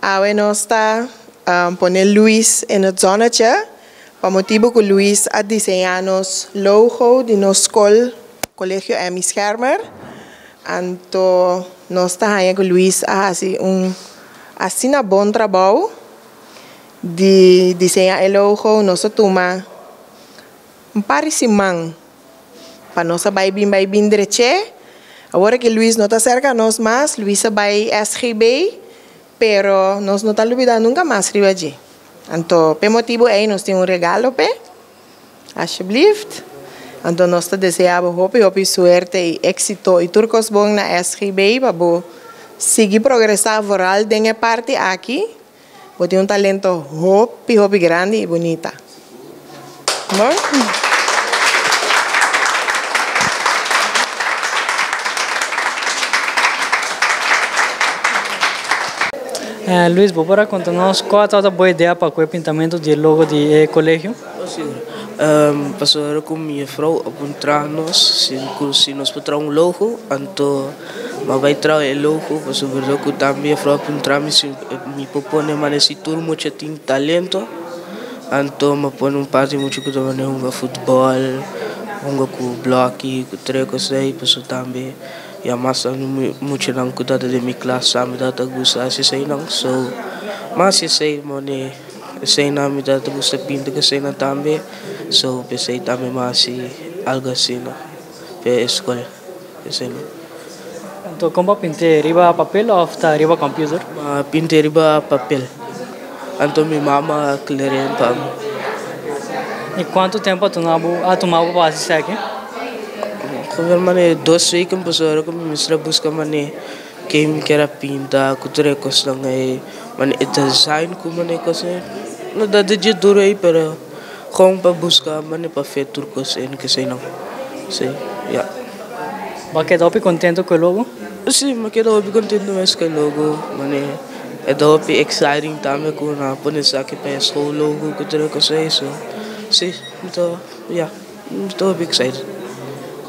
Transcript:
Awe nos ta pone Luis in het zonnetje pa motibu ku Luis a diseñá nos logo di nos skol Colegio Emmy Schermer. Anto nos ta haña ku Luis a hasi un asina bon trabou di diseñá e logo. Nos a tuma un par di siman pa nos a bai bin bai bin drech'é. Awor aki Luis no ta serka nos mas, Luis a bai SGB, pero nos no ta lubida nunka mas riba dje. Anto p'e motibu ei nos tin un regalo p'e, alsjeblieft. Anto nos ta desea bo hopi hopi suerte i éksito i tur kos bon na SGB pa bo sigui progresá vooral den e parti aki. Bo tin un talento hopi hopi grandi y bunita. Bon. Luis, bo por a conta nos cua tabata bo idea pa cu e pintamento di e logo di e colegio? Si, pasobra cu mi juffrouw a puntra nos si nos por traha un logo, anto mi a bay traha e logo pasobra cu tambe juffrouw a puntra mi si Mi por pone manera si tur mucha tin talento, anto mi pone un par di mucha ku ta manda hunga futbòl, hunga ku blòki, ku tres kos ei, pasobra tambe ya mas muchanan ku tabata den mi klas tambe tabata gusta hasi eseinan, so mas esei mane eseinan mi tabata gusta pinta ku eseinan tambe, so p'esei tambe mi a hasi algu asina pa e skol. Anto kon bo pint'é riba papel òf ta riba kòmpiuter? Mi a pint'é riba papel. Anto mi mama a kler'é pa mi. I kuantu tempu a tuma bo a tuma bo pa hasi esaki? Komo manera dos weken pasobra ku mi mester a buska manera ke mi kier a pinta ku tur e kosnan ei manera e design ku manera e kos ei no ta dje duru ei pero. Kon pa buska mane pa fe tur kos en keseinan. Si, ya. Bo a keda hopi kontento ku e logo? Si, mi a keda hopi kontento mes ku e logo. Mane e ta hopi exciting tambe ku nan a pone esaki pa e school logo ku tur e kos ei. So, si, mi ta, ya, mi ta hopi excited.